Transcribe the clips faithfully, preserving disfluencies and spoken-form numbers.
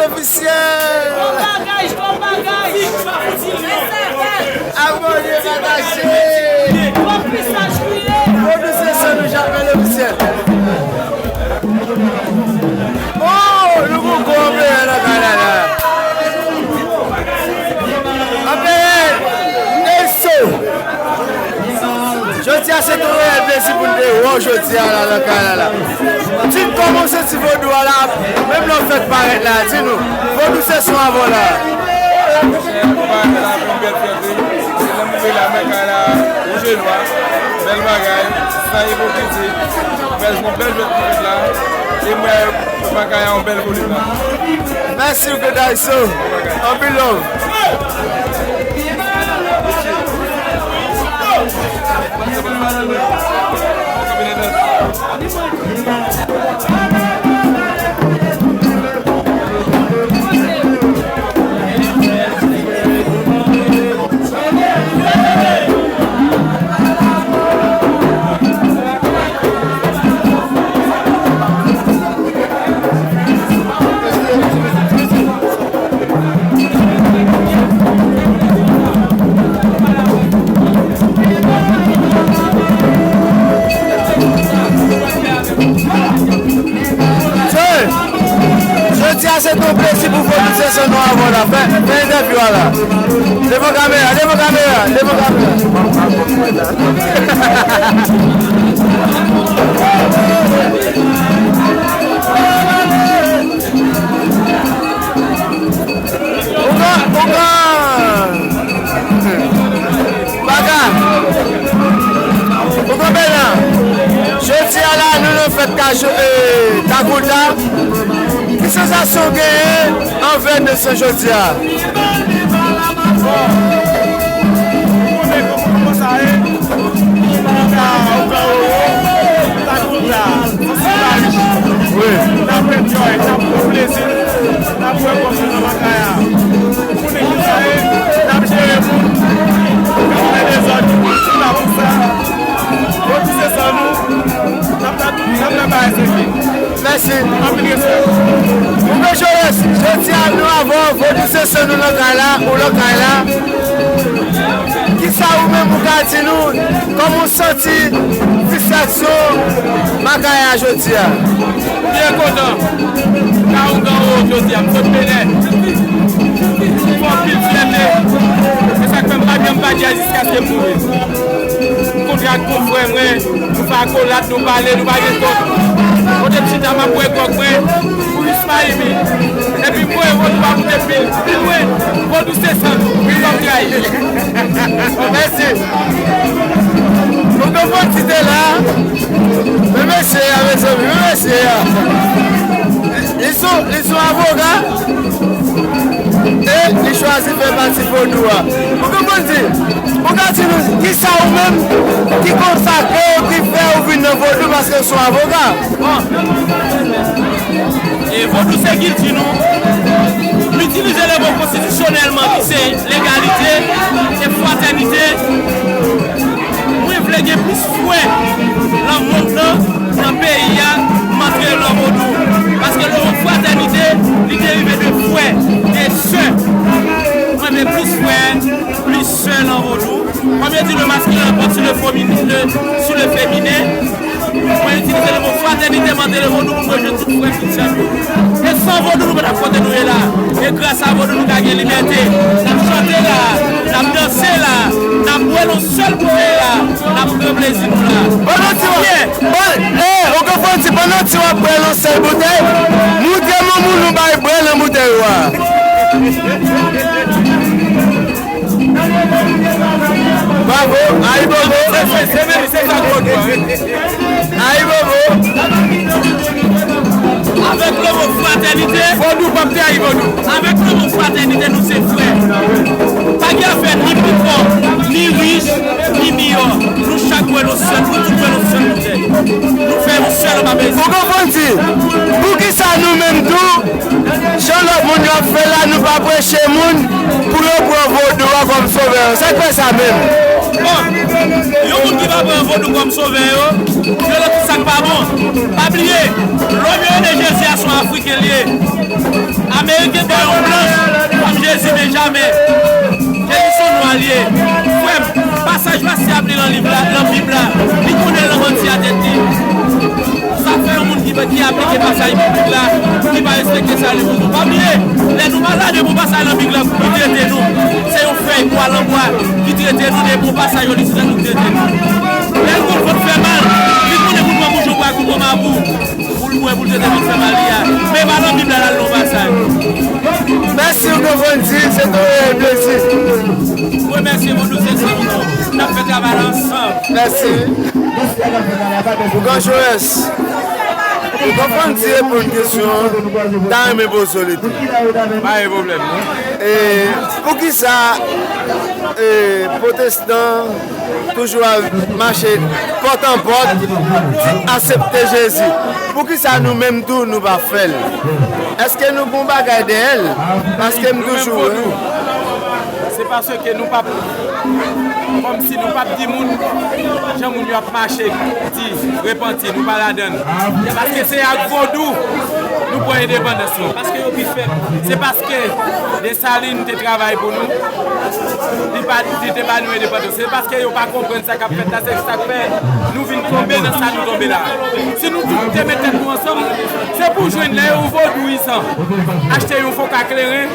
Ofisyèl! Bon bagay, bon bagay! Abòne, pataje! Bon pisaj kriye! Vodou se san nou, Japèl Ofisyèl! Oh, nou gon gwo anperè nan kay la la! Anperè Eso! Jodi a se yon reyèl plezi pou n te wè w jodi a la nan kay la la. Di n kòman w santi vodou a la, menm lè w fèk parèt la, di nou, vodou se san w avè w la. Monchè, konpa a la pou yon bèl fyète, se lè m rive la nan kay la, wouj e nwa, bèl bagay, san ipokrizi, bèl, yon bèl jwèt ki fèt la, e mwen, Makaya yon bèl volim la. Mèsi, Granday So. Anpil love. Jodi a se yon plezi pou vodou se san nou avè w la. Fè, fè entèvyou a la. Devan kamera, devan kamera, devan kamera. Ougan, ougan. Baga. Ougan Belan. Jodi a la, nou nan fèt Kajo-, eh, Kakoulta. Ki sansasyon w genyen anvè de san jodi a? Bon, ou konnen kòman sa ye. Ou ka, ou ka, ou, ou, ta kout la, se la rich. Wi. N ap fè djòy, n ap pran plezi, n ap wè kòman nan makaya. Ou konnen ki sa ye, n ap jere moun, n ap fè dezòd, nou la pou sa. Vodou se san nou, n ap, n ap, n ap fè bagay serye. Mèsi. Anpil respè. Ougan Jones, jodi a nou avè w, vodou se san nou nan kay la, ou nan kay la. Kisa ou menm ou ka di nou? Kòman w santi fisyasyon makaya jodi a? Byen kontan. Ka ougan o jodi a, m sot Benè. M fè anpil fyète. Se sa k fè m pa janm pa di a jiskaske m mouri. M kontre ak konfrè mwen. Nou fè akolad, nou pale, nou pa gen kont. Kote m chita, m ap bwè gwòg mwen pou Ismaïmi. Epi m voye vodou pa moute pi, pi lwen. Vodou se san, wi, kòm trayi. Mèsi. Vodou fò ti te la. Men mesye a, mezanmi, men mesye a. Li sou, li sou avoka. E li chwazi fè pati vodou a. Ou konprann di, ou ka di nou, kisa ou menm ki konsakre w, ki fè ou vin nan vodou paske w se yon avoka? Bon. E vodou se kilti nou. M itilize le mo konstitisyonèlman ki se legalite e fratènite. Mwen vle gen plis frè nan mond lan, nan peyi a, m antre nan vodou. Paske le mo fratènite, li derive de frè, de sè. Mwen vle plis frè, plis sè nan vodou. Kòm yo di, le masculin l'emporte sur le féminin, le, sur le féminin. Mwen itilize le mo fratènite, m antre nan vodou pou m rejwenn tout frè, tout sè m yo. E san vodou, nou pa t ap kote nou ye la. E gras a vodou, nou ka gen libète. N ap chante la, n ap danse la, n ap bwè nan sèl bouteyi la, n ap pran plezi nou la. Ban nou ti wap. Ban, eh, ou konprann, ti, pandan ti wap bwè nan sèl boutèy, moutre moun moun nou bay bwè nan boutèy ou a. Bravo, ayibobo. Se, se, se menm, se sa k fò nou a, wi. Ayibobo. Avèk le mo fratènite. Vodou p ap trayi vodou. Avèk le mo fratènite, nou se frè. Pa gen afè ni pi fò, ni rich, ni miyò. Nou chak bwè nan sèl, nou tout bwè nan sèl boutèy. Nou fè yon sèl anba mezi. Ou konprann di, poukisa nou menm tou, jan lòt moun yo ap fè la, nou pa preche moun pou yo pran vodou a kòm sovè yo? Sa k fè sa menm? Bon, yon moun ki pa pran vodou kòm sovè yo, yo nan tout sa k pa bon. Pa bliye, lòm yo rele Jezi a se yon Afriken li ye. Ameriken ba yo blan, kòm Jezi Benjamen. Jezi se yon nwa li ye. Frè m, pasaj pase ap li nan liv la, nan Bib la, li konnen l nan manti a tèt li. Sa fè yon moun ki, ki aplike pasaj biblik la, ki pa respekte sali moun. Pa bliye, lè nou malad, e bon pasaj nan Bib la ki trete nou. Se yon fèy bwa nan bwa ki trete nou, e bon pasaj yo li trete nou. Lè l konn fè mal, li konnen pou l pran bouchon bwa kou kòm abou. Pou l bwè, pou l trete moun fè mal li a. Men pa nan Bib la l al nan pasaj. Mèsi, Ougan Fondy, se te yon reyèl plezi. Remèsye Vodou Session, n ap fè travay la ansanm. Mèsi. Ougan Jaures, Ougan Fondy reponn kesyon an, ta renmen poze w li tou. Pa gen pwoblèm, non. E poukisa, e, pwotestan toujou al mache pòt an pòt, di aksepte Jezi. Poukisa nou menm tou nou pa fè l? Èske nou gon bagay dèyè l? Paske m toujou wè. Se paske nou p ap, kòmsi nou p ap di moun, jan moun yo ap mache, di, repanti, nou pa ladan l. Paske se ak vodou nou pran endepandans nou. Paske yo pi fèb. Se paske Desalin te travay pou nou. Li pa, li te ba nou endepandans. Se paske yo pa konprann sa k ap fèt la, se sa k fè nou vin tonbe nan sa nou tonbe la. Si nou tout te met tèt nou ansanm, se pou jwenn lè yon vodouyizan achte yon foka kleren,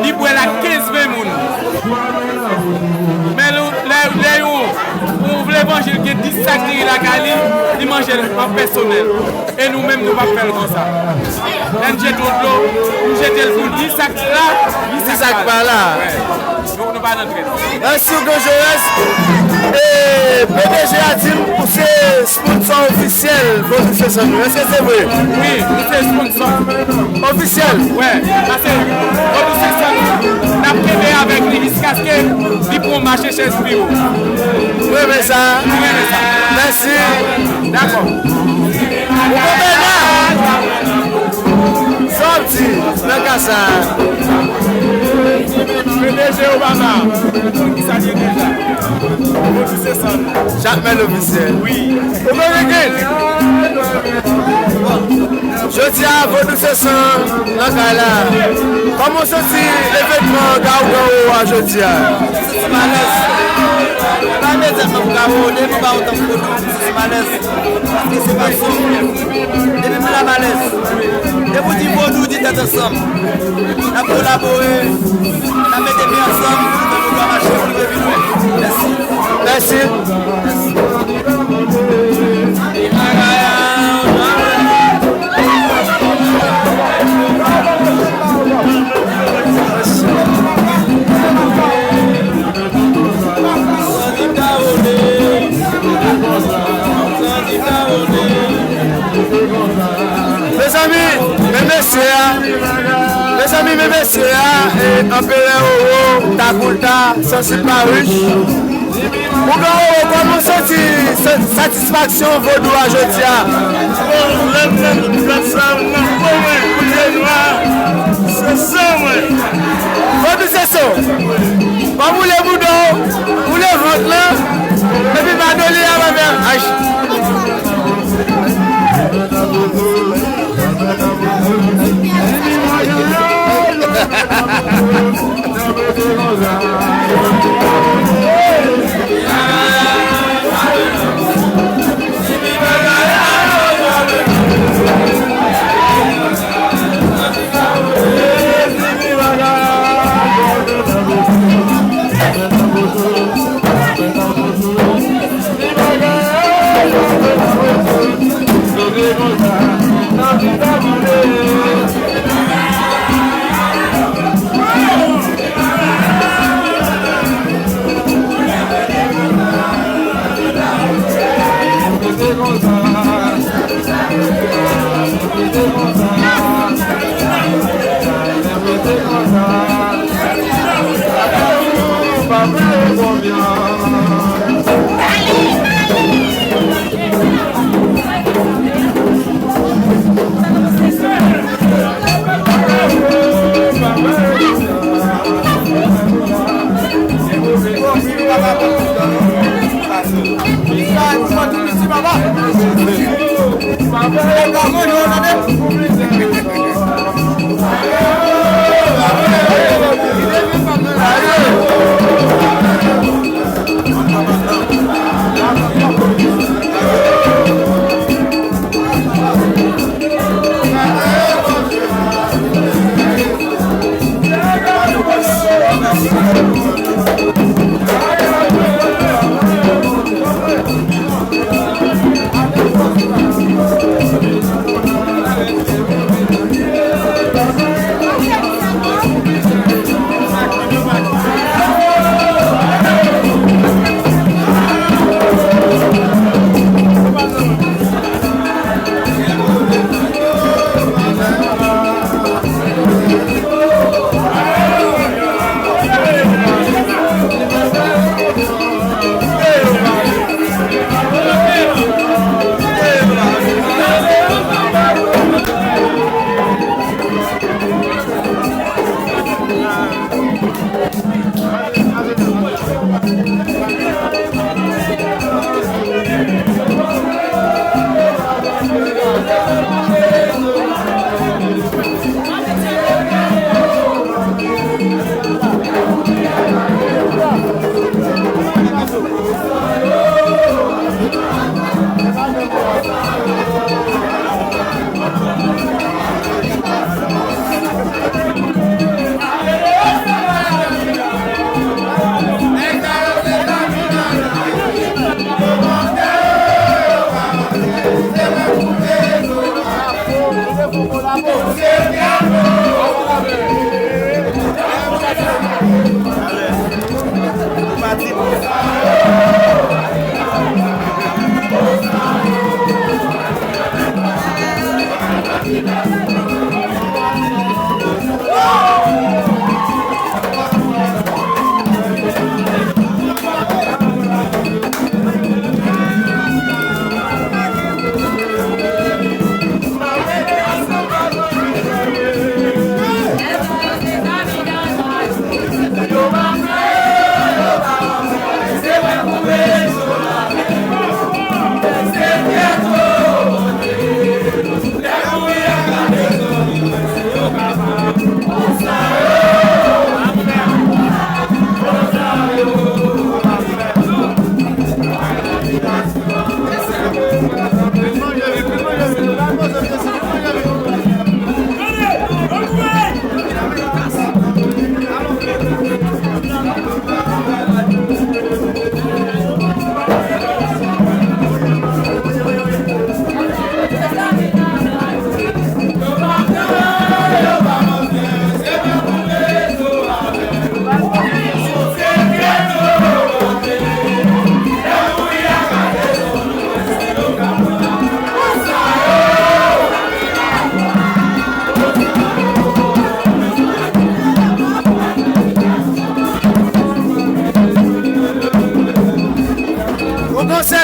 li bwè l ak kenz ven moun. Men lè, lè yon, yon vle levanjil gen dis sak diri lakay li, li manje l an pèsonèl. E nou menm, nou p ap fè l konsa. Lè n jete yon dlo, nou jete l pou dis sak la, dis sak pa la. Wè. Nou, nou pa nan trèt. Mèsi, Ougan Jaures. E P D G a di m ou se sponsò ofisyèl Vodou Session. Èske se vre? Wi, nou se sponsò ofisyèl. Wè, paske Vodou Session, n ap kenbe avèk li jiskaske li pran mache chèz pi wo. Mwen renmen sa. Mwen renmen sa. Mèsi. Dakò. Ou konprann la? Sa w ap di nan ka sa a? P D G Obama, ki salye deja. Vodou Session. Jakmèl ofisyèl. Wi. Ou konprann gen? Jodi a, Vodou Session nan kay la. Kòman w santi evènman Gaougan Oro a jodi a? Santi malèz. Pa imedya m ap Gawo, depi m pa otan Vodou, m santi malèz. Paske se pa sou. Depi m la malèz. Depi w di Vodou, di tèt ansanm. N ap kolabore, n ap mete men ansanm pou fè Vodou a mache, pou li vin lwen. Mèsi. Mèsi. Mezanmi, men mesye a. Mezanmi, men mesye a, e, Anperè Oro, Takoulta, Sansib Parish. Ougan Oro, kòman w santi sa-, satisfaksyon vodou a jodi a? Bon, lè m nan tout plas la, m nan gwo men, koulye nwa, se san mwen. Vodou se san. W ap woule bouda w, woule vant lan, epi pa doli a pa fè ach.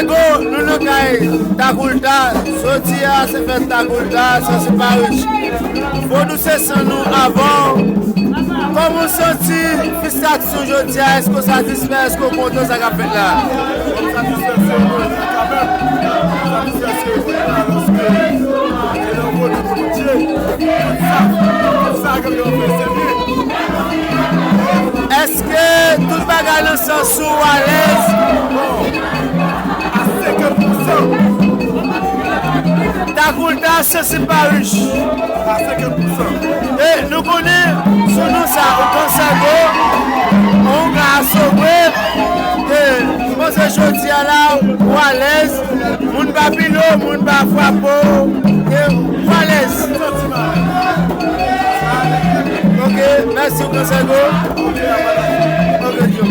Go, nou nan kay Takoulta. Jodi a, se fèt Takoulta, Sansi Parish. Vodou se san nou avan. Kòman w santi fistaksyon jodi a? Èske w satisfè? Èske w kontan sa k ap fèt la? Mwen satisfè seremoni an kanmenm. Mwen satisfè seremoni an, paske se nan vodou nou ye. Tout sa, tout sa ke yo fè, se byen. Èske tout bagay nan sans ou alèz? Bon, a senkant pou san. Takoulta, Sansi Parish. A senkant pou san. E nou konnen sou non sa, ou Kansègo, ou ka asogwe. E nou panse jodi a la, ou alèz. Moun pa pile w, moun pa frape w, e ou alèz. Ok, mèsi, Kansègo. Ok, Djo.